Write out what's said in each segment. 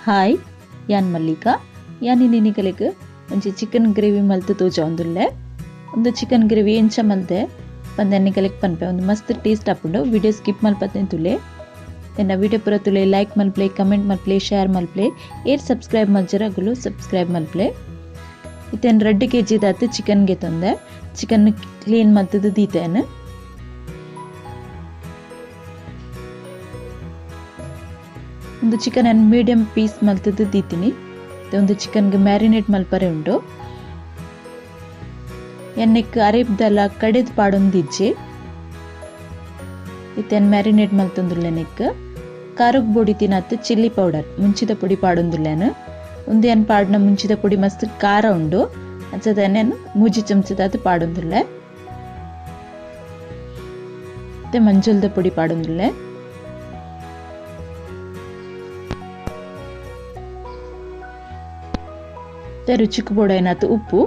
Hi ಯಾನ್ ಮಲ್ಲಿಕಾ ಯಾನ್ ನಿನಿಗಲೆಗ್ ಒಂಜಿ ಚಿಕನ್ ಗ್ರೇವಿ ಮಲ್ತು ತೋಜಾವೊಂದುಲ್ಲೆ. ಒಂದು ಚಿಕನ್ ಗ್ರೇವಿ ಎಂಚ ಮಲ್ದೆ ಪಂದ್ ನಿಗಲೆಗ್ ಪನ್ಪೆ. ಒಂದು ಮಸ್ತ್ ಟೇಸ್ಟ್ ಆಪುಂಡು. ವಿಡಿಯೋ ಸ್ಕಿಪ್ ಮಲ್ಪತ್ತೆ ತುಲೆ. ಎನ್ನ ವಿಡಿಯೋ ಪೂರ ತುಲೆ ಲೈಕ್ ಮಲ್ಪ್ಲೆ, ಕಮೆಂಟ್ ಮಲ್ಪ್ಲೆ, ಶೇರ್ ಮಲ್ಪ್ಲೆ, ಏರ್ ಸಬ್ಸ್ಕ್ರೈಬ್ ಮಲ್ಜರ ಅಗುಲು ಸಬ್ಸ್ಕ್ರೈಬ್ ಮಲ್ಪ್ಲೆ. ಇತ್ತೇನ್ 2 ಕೆಜಿ ದಾತ್ ಚಿಕನ್ ಗೆ ತಂದೆ. ಚಿಕನ್ ಕ್ಲೀನ್ ಮಲ್ತದು ದೀತೇನೆ. ಒಂದು ಚಿಕನ್ ಅನ್ನು ಮೀಡಿಯಂ ಪೀಸ್ ಮಲ್ತದು ದೀತೀನಿ. ಒಂದು ಚಿಕನ್ಗೆ ಮ್ಯಾರಿನೇಟ್ ಮಲ್ಪರೆ ಉಂಟು. ಎಣ್ಣೆಕ್ ಅರೇಬ್ದಲ್ಲ ಕಡೆದು ಪಾಡೊಂದಿಜ್ಜಿ. ಇತ್ತೇನ್ ಮ್ಯಾರಿನೇಟ್ ಮಲ್ತೊಂದುಲ್ಲೆನೆಕ್ ಖಾರಕ್ ಬೊಡಿ ತಿನ್ನತ್ತು ಚಿಲ್ಲಿ ಪೌಡರ್ ಮುಂಚಿದ ಪೊಡಿ ಪಾಡೊಂದುಲ್ಲೇನು. ಒಂದು ಏನು ಪಾಡಿನ ಮುಂಚಿದ ಪೊಡಿ ಮಸ್ತ್ ಖಾರ ಉಂಡು. ಅಂಚದನೇನು 3 ಚಮಚದಾತು ಪಾಡೊಂದುಲ್ಲೆ. ಮತ್ತೆ ಮಂಜುಲ್ದ ಪೊಡಿ ಪಾಡೊಂದುಲ್ಲೆ. ರುಚಿಕ್ ಬೋಡ ಏನಾತು ಉಪ್ಪು.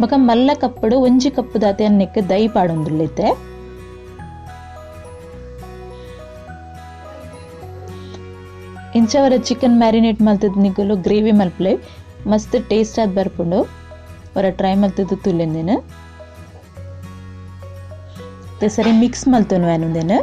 ಬೊಕ ಮಲ್ಲ ಕಪ್ಪಡು 1 ಕಪ್ಪು ದಾತೆ ಅನ್ನಕ್ಕೆ ದೈ ಪಾಡೊಂದುಲ್ಲೈತೆ. ಇಂಚವರ ಚಿಕನ್ ಮ್ಯಾರಿನೇಟ್ ಮಲ್ತದ ನಿಗುಲು ಗ್ರೇವಿ ಮಲ್ಪ್ಲೆ ಮಸ್ತ್ ಟೇಸ್ಟ್ ಆದ್ ಬರ್ಪುಂಡು. ಅವರ ಟ್ರೈ ಮಲ್ತದ ತುಲೆಂದಿನ ಸರಿ ಮಿಕ್ಸ್ ಮಲ್ತನು ಏನುಂದೇನು.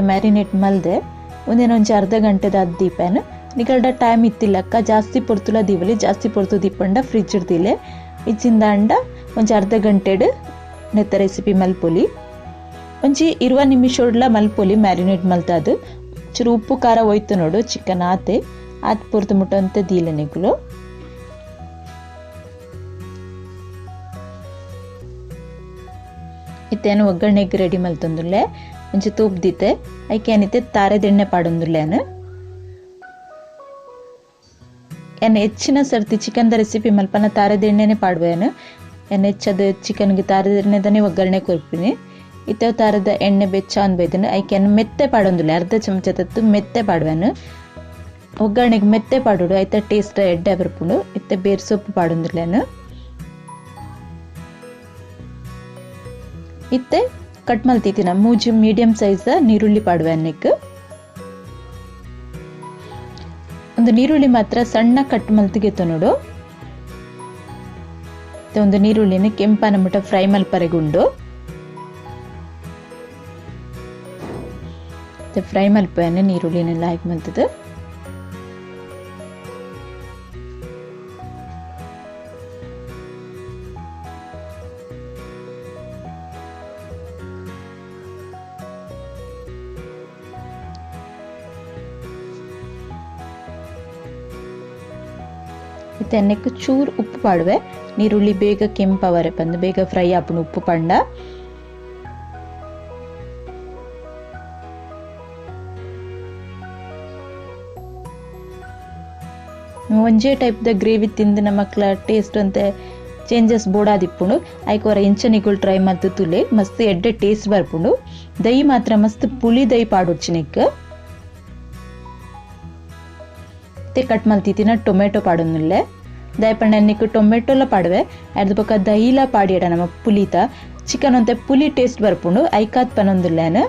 ಮ್ಯಾರಿನೇಟ್ ಮಲ್ದೆ ಒಂದೇನೊಂಜಿ ಅರ್ಧ ಗಂಟೆದ ದೀಪೇನು. ನಿಗಲ್ಡ ಟೈಮ್ ಇತ್ತಿಲ್ಲಕ್ಕ ಜಾಸ್ತಿ ಪೊರ್ತುಲ ದೀವಲಿ, ಜಾಸ್ತಿ ಪೊರ್ತು ದೀಪಂಡ ಫ್ರಿಜ್ ಇಡ್ದಿಲೆ. ಇಚ್ಚಿಂದ ಅಂಡ ಒಂಜಿ ಅರ್ಧ ಗಂಟೆಡ್ ನೆತ್ತ ರೆಸಿಪಿ ಮಲ್ಪೊಲಿ. ಒಂಜಿ 20 ನಿಮಿಷೊಡ್ಲ ಮಲ್ಪೊಲಿ ಮ್ಯಾರಿನೇಟ್ ಮಲ್ತಾದು. ಚೂರು ಉಪ್ಪು ಖಾರ ಹೋಯ್ತು ನೋಡು ಚಿಕನ್ ಆತೆ ಆತ್ ಪೊರ್ತು ಮುಟ್ಟ ಅಂತ ದೀಲೆ ನಿಗುಲು. ಇತ್ತೇನು ಒಗ್ಗರಣೆಗೆ ರೆಡಿ ಮಲ್ತೊಂದುಲ್ಲೆ. ಒಂಜಿ ತೂಪ್ ದೀತೆ. ಐಕೆ ಏನಿತ್ತೆ ತಾರೆದೆಣ್ಣೆ ಪಾಡೊಂದುಲ್ಲೇನು. ಎನ್ನ ಹೆಚ್ಚಿನ ಸರ್ತಿ ಚಿಕನ್ದ ರೆಸಿಪಿ ಮಲ್ಪನ ತಾರೆದೆಣ್ಣೆನೆ ಪಾಡುವೇನು. ಎನ್ನ ಹೆಚ್ಚದ ಚಿಕನ್ಗೆ ತಾರೆದೆಣ್ಣೆದನೆ ಒಗ್ಗರಣೆ ಕೊರ್ಪಿನಿ. ಇತ್ತೆ ತಾರದ ಎಣ್ಣೆ ಬೆಚ್ಚ ಅಂದ್ ಬೈದನು. ಐಕೆ ಮೆತ್ತೆ ಪಾಡೊಂದುಲ್ಲೆ. ಅರ್ಧ ಚಮಚ ತತ್ತು ಮೆತ್ತೆ ಪಾಡುವೇನು. ಒಗ್ಗರಣೆಗೆ ಮೆತ್ತೆ ಪಾಡೋಡು ಐತ ಟೇಸ್ಟ್ ಎಡ್ಡೆ ಬರ್ಪುಂಡು. ಇತ್ತೆ ಬೇರ್ ಸೊಪ್ಪು ಪಾಡೊಂದುಲ್ಲೇನು. ಇತ್ತೆ ಕಟ್ ಮಲ್ತಿತ್ತಿನ 3 ಮೀಡಿಯಂ ಸೈಜ್ ನೀರುಳ್ಳಿ ಪಾಡುವೆ ಅನ್ನಕ್ಕೆ. ಒಂದು ನೀರುಳ್ಳಿ ಮಾತ್ರ ಸಣ್ಣ ಕಟ್ ಮಲ್ತಿಗೆತ್ತು ನೋಡು. ಒಂದು ನೀರುಳ್ಳಿನ ಕೆಂಪನ ಮುಟ್ಟ ಫ್ರೈ ಮಲ್ಪರೆಗುಂಡು. ಫ್ರೈ ಮಲ್ಪೆಯನ್ನು ನೀರುಳ್ಳಿನೆಲ್ಲ ಹಾಕಿ ಮಲ್ತದ. ಇತ್ತೆ ಅನ್ನಕ್ಕೆ ಚೂರು ಉಪ್ಪು ಪಾಡುವೆ. ನೀರುಳ್ಳಿ ಬೇಗ ಕೆಂಪವರೆ ಬಂದು ಬೇಗ ಫ್ರೈ ಆಪುಂಡು ಉಪ್ಪು ಪಂಡ. ಒಂಜೇ ಟೈಪ್ the gravy ತಿಂದು ನಮ್ಮ ಮಕ್ಕಳ ಟೇಸ್ಟ್ ಅಂತೆ ಚೇಂಜಸ್ ಬೋಡಾದಿಪ್ಪುಂಡು. ಐಕೋರ ಇಂಚನಿಗಳು ಟ್ರೈ ಮಲ್ತು ತುಲೆ ಮಸ್ತ್ ಎಡ್ಡೆ ಟೇಸ್ಟ್ ಬರ್ಪುಂಡು. ದೈ ಮಾತ್ರ ಮಸ್ತ್ ಪುಳಿ ದೈ ಪಾಡೊಡ್ಚಿನೆಕ್. ಕಟ್ ಮಲ್ತಿತ್ತಿನ ಟೊಮೆಟೊ ಪಾಡೊಂದುಲ್ಲೆ. ದಯಪಂಡ ಟೊಮೆಟೊಲ ಪಾಡುವೆ. ಅರ್ಧ ಬೊಕ ದಹಿಲ ಪಾಡಿಯಡ ನಮ್ಮ ಪುಲಿತ ಚಿಕನ್ ಅಂತೆ ಪುಲಿ ಟೇಸ್ಟ್ ಬರ್ಪುಂಡು. ಐಕಾತ್ ಪನೊಂದುಲ್ಲೇನು.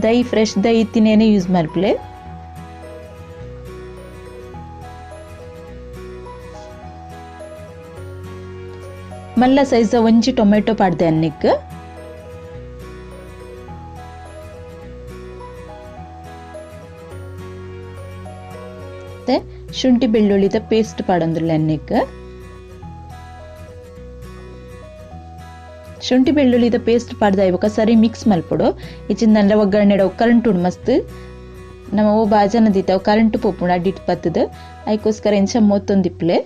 ದೈ ಫ್ರೆಶ್ ದೈ ತಿನೇನೆ ಯೂಸ್ ಮಲ್ಪುಲೆ. ಮಲ್ಲ ಸೈಜ್ ಒಂಜಿ ಟೊಮೆಟೊ ಪಾಡ್ದೆ ಅನ್ನಿಕ್. ಶುಂಠಿ ಬೆಳ್ಳುಳ್ಳಿದ ಪೇಸ್ಟ್ ಪಾಡೊಂದುಲ್ಲೆ ಅನ್ನಿಕ್. ಶುಂಠಿ ಬೆಳ್ಳುಳ್ಳಿದ ಪೇಸ್ಟ್ ಪಾಡ್ದ ಇವಾಗ ಸರಿ ಮಿಕ್ಸ್ ಮಲ್ಪೊಡು. ಇಚ್ಚಿಂದ ಒಗ್ಗರಣೆ ಕರೆಂಟ್ ಉಂಡು ಮಸ್ತ್. ನಮ್ಮ ಓ ಬಾಜನ ದೀತಾವ್ ಕರೆಂಟ್ ಪೋಪುಂಡು ಅಡ್ಡಿಟ್ ಪತ್ತದ. ಐಕೋಸ್ಕರ ಎಂಚ ಮೋತೊಂದಿಪ್ಲೆ.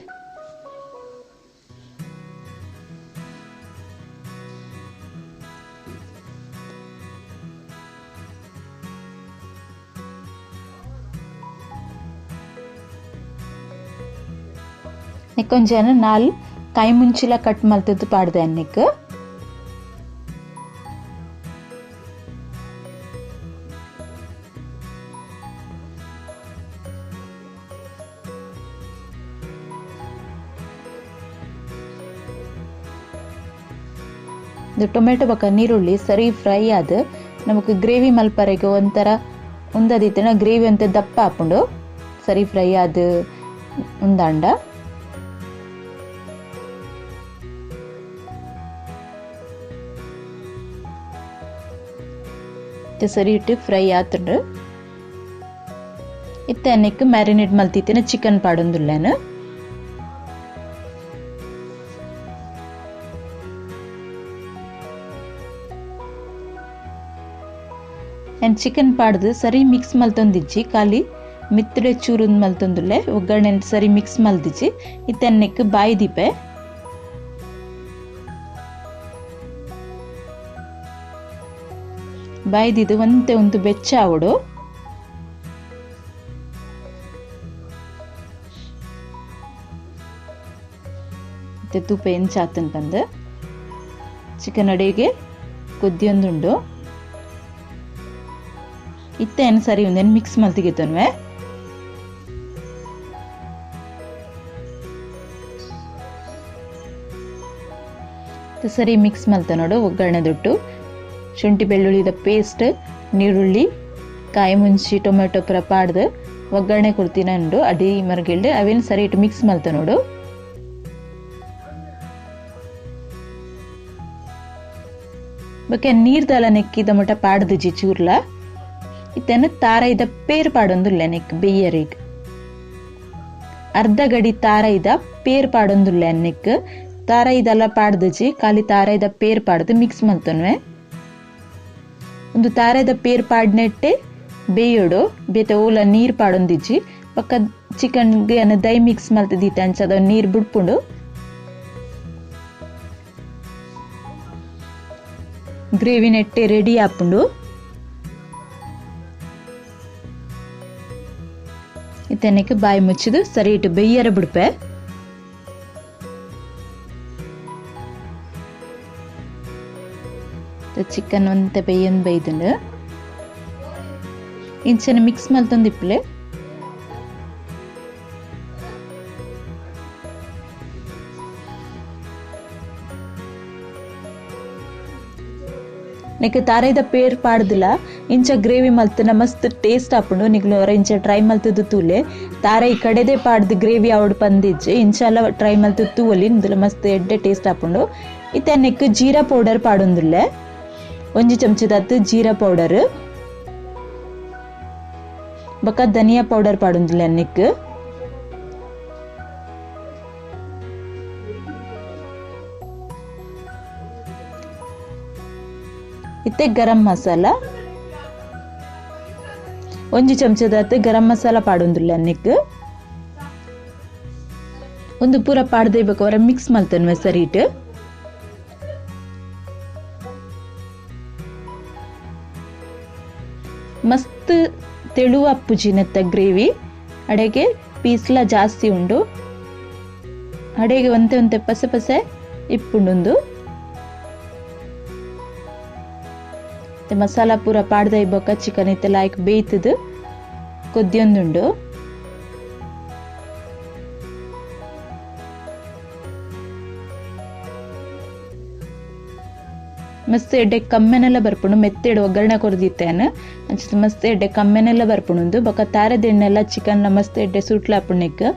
ನೆಕ್ಕೊಂಜನ 4 ಕಾಯಿ ಮುಂಚಿಲ ಕಟ್ ಮಲ್ತದ್ದು ಪಾಡ್ದೆ ಅನ್ನಕ್ಕೆ. Tomato ಬೊಕ್ಕ ನೀರುಳ್ಳಿ ಸರಿ ಫ್ರೈ ಆದ್ ನಮಕ್ ಗ್ರೇವಿ ಮಲ್ಪರೆಗ್ ಒಂಥರ ಉಂದದಿತ್ತನ ಗ್ರೇವಿ ಅಂತ ದಪ್ಪ ಆಪುಂಡು ಸರಿ ಫ್ರೈ ಆದ್ ಉಂದಾಂಡ. ಸರಿ ಇಟ್ಟು ಫ್ರೈ ಆತುಂಡು. ಇತ್ತೆ ಅನ್ನಕ್ಕೆ ಮ್ಯಾರಿನೇಟ್ ಮಲ್ತಿತ್ತಿನ ಚಿಕನ್ ಪಾಡೊಂದುಲ್ಲೇನು. And chicken ಪಾಡ್ದು ಸರಿ ಮಿಕ್ಸ್ ಮಲ್ತೊಂದಿಜ್ಜಿ, ಖಾಲಿ ಮಿತ್ತಡೆ ಚೂರುಂದು ಮಲ್ತೊಂದುಲ್ಲೆ, ಒಗ್ಗರಣೆ ಸರಿ ಮಿಕ್ಸ್ ಮಲ್ದಿಜ್ಜಿ. ಇತ್ತೆ ಅನ್ನಕ್ಕೆ ಬಾಯಿ ದೀಪೆ. ಬಾಯ್ದಿದ್ದು ಒಂತೆ ಒಂದು ಬೆಚ್ಚ ಆವಡು. ಮತ್ತೆ ತೂಪ ಎಂಚ ಆತನ್ ಬಂದು ಚಿಕನ್ ಅಡಿಗೆ ಕೊದ್ದಿಯೊಂದುಂಡು. ಇತ್ತೆ ಏನು ಸರಿ ಒಂದೇನು ಮಿಕ್ಸ್ ಮಲ್ತಿಗೆತ್ತನ್ವೆ. ಸರಿ ಮಿಕ್ಸ್ ಮಲ್ತ ನೋಡು. ಒಗ್ಗರಣೆ ದೊಟ್ಟು ಶುಂಠಿ ಬೆಳ್ಳುಳ್ಳಿದ ಪೇಸ್ಟ್, ನೀರುಳ್ಳಿ, ಕಾಯಿ ಮುಂಚಿ, ಟೊಮೆಟೊ ಪೂರ ಪಾಡ್ದು ಒಗ್ಗರಣೆ ಕೊಡ್ತೀನಿ ಉಂಡು ಅಡಿ ಮರ್ಗಿಲ್ಡು ಅವೇನು ಸರಿ ಇಟ್ಟು ಮಿಕ್ಸ್ ಮಲ್ತ ನೋಡು. ಬೊಕ್ಕೆ ನೀರ್ದಲ ನೆಕ್ಕಿದ ಮಟ್ಟ ಪಾಡ್ದಿಜಿ ಚೂರ್ಲ. ಇತ್ತೇನು ತಾರೈದ ಪೇರ್ ಪಾಡೊಂದುಲ್ಲ ನೆಕ್ ಬೆಯ್ಯರಿಗೆ. ಅರ್ಧ ಗಡಿ ತಾರೈದ ಪೇರ್ ಪಾಡೊಂದುಲ್ಲ ನೆಕ್. ತಾರೈದೆಲ್ಲ ಪಾಡ್ದಿಜಿ, ಖಾಲಿ ತಾರೈದ ಪೇರ್ ಪಾಡ್ದು ಮಿಕ್ಸ್ ಮಲ್ತನ್ವೆ. ಒಂದು ತಾರೆದ ಪೇರ್ ಪಾಡ್ನೆಟ್ಟೆ ಬೇಯೋಡು ಬೇತೆ ಓಲ ನೀರು ಪಾಡೊಂದಿಜ್ಜಿ. ಪಕ್ಕ ಚಿಕನ್ಗೆ ಅನ್ನ ದೈ ಮಿಕ್ಸ್ ಮಲ್ತಿದ್ದಿತ್ತೆ ಅಂಚದ ನೀರು ಬುಡ್ಪುಂಡು. ಗ್ರೇವಿ ನೆಟ್ಟೆ ರೆಡಿ ಆಪುಂಡು. ಇತ್ತನೆಕ್ ಬಾಯಿ ಮುಚ್ಚಿದು ಸರಿ ಇಟ್ಟು ಬೆಯ್ಯರ ಬಿಡ್ಪೆ. ಚಿಕನ್ ಒಂತೆ ಬೇಯನ್ ಬೈದುಂಡು. ಇಂಚನೆ ಮಿಕ್ಸ್ ಮಲ್ತೊಂದಿಪ್ಪಲೆ. ನೆಕ್ ತಾರೈದ ಪೇರ್ ಪಾಡ್ದಿಲ್ಲ ಇಂಚ ಗ್ರೇವಿ ಮಲ್ತನ ಮಸ್ತ್ ಟೇಸ್ಟ್ ಆಪುಂಡು. ನಿಗ್ಲು ಹೊರ ಇಂಚ ಟ್ರೈ ಮಲ್ತದ್ದು ತೂಲೆ. ತಾರೈ ಕಡೆದೇ ಪಾಡ್ದು ಗ್ರೇವಿ ಆವಡ್ ಪಂದಿಜ್ಜೆ ಇಂಚ ಎಲ್ಲ ಟ್ರೈ ಮಲ್ತದ್ದು ತೂವಲಿ ಇಂದುಲ ಮಸ್ತ್ ಎಡ್ಡೆ ಟೇಸ್ಟ್ ಆಪುಂಡು. ಇತ್ತೆ ನೆಕ್ ಜೀರಾ ಪೌಡರ್ ಪಾಡೊಂದುಲ್ಲೆ. ಒಂಜಿ ಚಮಚದಾತ್ ಜೀರಾ ಪೌಡರ್ ಬೊಕ್ಕ ಧನಿಯಾ ಪೌಡರ್ ಪಾಡೊಂದುಲ್ಲೆ ನೆಕ್. ಇತ್ತೆ ಗರಂ ಮಸಾಲ ಒಂಜಿ ಚಮಚದಾತ್ ಗರಂ ಮಸಾಲ ಪಾಡೊಂದುಲ್ಲೆ ನೆಕ್. ಒಂದು ಪೂರ ಪಾಡ್ದೆ ಬೇಕು ಅವರ ಮಿಕ್ಸ್ ಮಲ್ತನ್ವೆ ಸರಿ ಇಟ್ಟು. ಮಸ್ತ್ ತೆಳು ಅಪ್ಪುಜಿನತ್ತ ಗ್ರೇವಿ. ಅಡೆಗೆ ಪೀಸ್ಲ ಜಾಸ್ತಿ ಉಂಡು. ಅಡೆಗೆ ಒಂತೆ ಒಂತೆ ಪಸೆ ಪಸೆ ಇಪ್ಪುಂಡುಂದು. ಮಸಾಲ ಪೂರ ಪಾಡ್ದ ಇಬ್ಬೊಕ್ಕ ಚಿಕನ್ ಇತ್ತೆ ಲಾಯ್ಕ್ ಬೇಯ್ತದು ಕೊದ್ದಿಯೊಂದುಂಡು. ಮಸ್ತ್ ಎಡ್ಡೆ ಕಮ್ಮೆನೆಲ್ಲ ಬರ್ಪುಂಡು. ಮೆತ್ತೆಡ್ ಒಗ್ಗರಣೆ ಕೊರ್ದಿತ್ತೇನು ಅಂಚ ಮಸ್ತ್ ಎಡ್ಡೆ ಕಮ್ಮೆನೆಲ್ಲ ಬರ್ಪುಂಡು. ಬೊಕ್ಕ ತಾರೆದೆಣ್ಣೆಲ್ಲ ಚಿಕನ್ ಮಸ್ತ್ ಎಡ್ಡೆ ಸುಟ್ಲ ಆಪುಂಡು.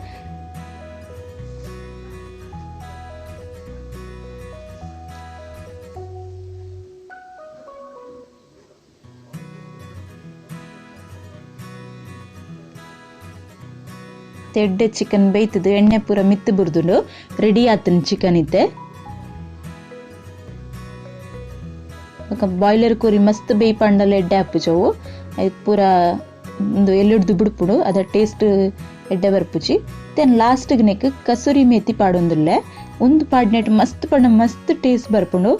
ಎಡ್ಡೆ ಚಿಕನ್ ಬೇಯ್ತದು ಎಣ್ಣೆ ಪೂರ ಮಿತ್ತು ಬುರ್ದುಂಡು. ರೆಡಿ ಆತನ ಚಿಕನ್ ಇತ್ತೆ. ಬಾಯ್ಲರ್ ಕೋರಿ ಮಸ್ತ್ ಬೇಯ್ ಪಂಡಲ ಎಡ್ಡೆ ಆಪುಜವು. ಐಕ್ ಪೂರ ಒಂದು ಎಲ್ಲಿಡ್ದು ಬಿಡ್ಪುಡು ಅದ ಟೇಸ್ಟ್ ಎಡ್ಡೆ ಬರ್ಪುಜಿ. Then ಲಾಸ್ಟ್ಗೆ ನೆಕ್ ಕಸೂರಿ ಮೇತಿ ಪಾಡೊಂದುಲ್ಲೆ. ಒಂದು ಪಾಡ್ನೆಟ್ ಮಸ್ತ್ ಪಂಡ ಮಸ್ತ್ ಟೇಸ್ಟ್ ಬರ್ಪುಂಡು.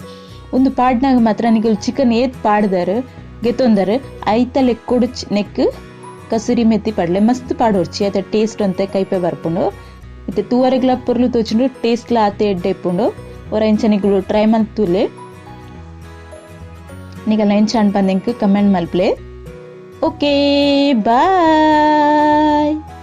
ಒಂದು ಪಾಡ್ನಾಗ ಮಾತ್ರ ನಿಗಲ್ ಚಿಕನ್ ಏತ್ ಪಾಡ್ದಾರು ಗೆತ್ತೊಂದಾರು ಐತ ಲೆಕ್ಕೊಡು ನೆಕ್ ಕಸೂರಿ ಮೆತ್ತಿ ಪಾಡ್ಲೆ ಮಸ್ತ್ ಪಾಡೋರ್ಚಿ ಅದ ಟೇಸ್ಟ್ ಅಂತೆ ಕೈಪೆ ಬರ್ಪುಂಡು. ಇತ್ತೆ ತೂವರೆಗ್ಲ ಪೊರ್ಲು ತೋಚುಂಡು ಟೇಸ್ಟ್ಲ ಆತೆ ಎಡ್ಡೆ ಇಪ್ಪುಂಡು. ಹೊರ ಇಂಚ ನಿಗುಲು ಟ್ರೈ ಮಲ್ತುಲೆ. ನಿಗಲ್ ಎಂಚ ಅನ್ಪಂದೆಂಕ್ ಕಮೆಂಟ್ ಮಲ್ಪ್ಲೆ. Okay bye.